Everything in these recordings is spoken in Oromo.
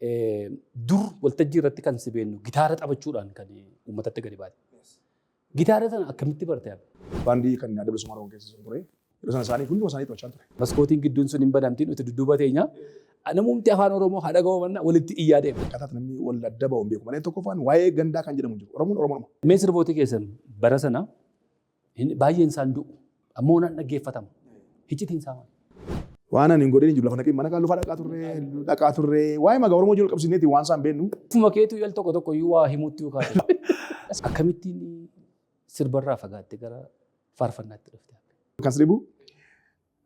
Dur waltajjii irratti kan si beennu gitaara taphachuudhaan kan uummatatti gadi baate. Gitaara sana akkamitti barte? Baandii kan Adda Bilisummaa Oromoo keessa sun ture. Yeroo sana isaanii hunduma isaanii taphachaa ture. Maskootiin gidduun sun hin banamtiin, nuti dudduuba teenya. Namumti afaan Oromoo haa dhaga'u mannaa walitti iyyaa deema. Akkaataa namni wal adda ba'u hin beeku malee, tokkoffaan waa'ee gandaa kan jedhamu jiru. Oromoon Oromoodhuma. Mee sirboota keessan bara sana baay'een isaan du'u. Ammoo nan dhaggeeffatama. Iccitiin isaa maali? Waan ani hin godhin hin jiru, lafa naqee mana kan lufaa dhaqaa turre waa'ee magaa Oromoo jiru qabsiisneeti waan isaan beeknu. Ufuma keetu yal tokko tokko iyyuu waa himuutti yookaan. Akkamittiin sirbarraa fagaatte gara faarfannaatti dhufte? Kan sirbu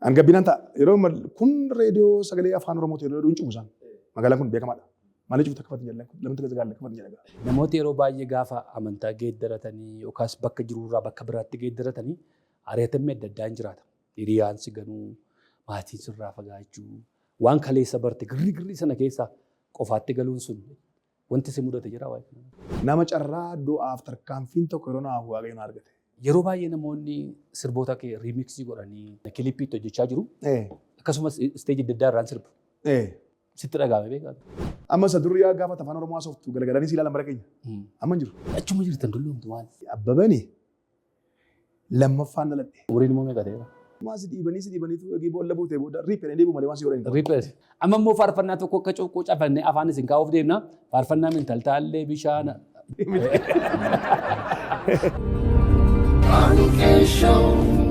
an gabbinaan ta'a. Yeroo kun reediyoo sagalee afaan Oromoo ta'e yeroo cufu isaan. Magaalaan kun beekamaadha. Maaliif cuftu akka fatin jedhan, lamatti gasa gaalla akka fatin jedhan. Namooti yeroo baay'ee gaafa amantaa geeddaratanii yookaas bakka jirurraa bakka biraatti geeddaratanii ari'atamni adda addaa hin jiraata. Hiriyaan si ganuu, maatiin sirraa fagaachuu, waan kaleessa barte girri girri sana keessaa qofaatti galuun sun wanti si mudate jira waa'ee kana? Nama carraa du'aaf tarkaanfiin tokko yeroo naaf Waaqayyo na argate. Yeroo baay'ee namoonni sirboota kee remix godhanii clip itti hojjechaa jiru. Akkasumas stage adda addaa irraan sirbu. Sitti dhaga'ame beekaa? Amma isa duriyaa gaafa afaan Oromoo haasoftu galagalanii si ilaalan bara keenya. Amma hin jiru. Achuma jirtan dulloomtu maal? Abbabani lammaffaan dhaladhe. Umuriin immoo meeqa ta'eera? Maa si dhiibanii si dhiibaniitu eegii boolla buutee booda riiphee deebi'u malee waan si godhan hin qabu. Riiphees. Amma immoo faarfannaa tokko akka cuuqquu cafannee afaan isin kaa'uuf deemna. Faarfannaa mintaltaallee bishaan. Anke Show.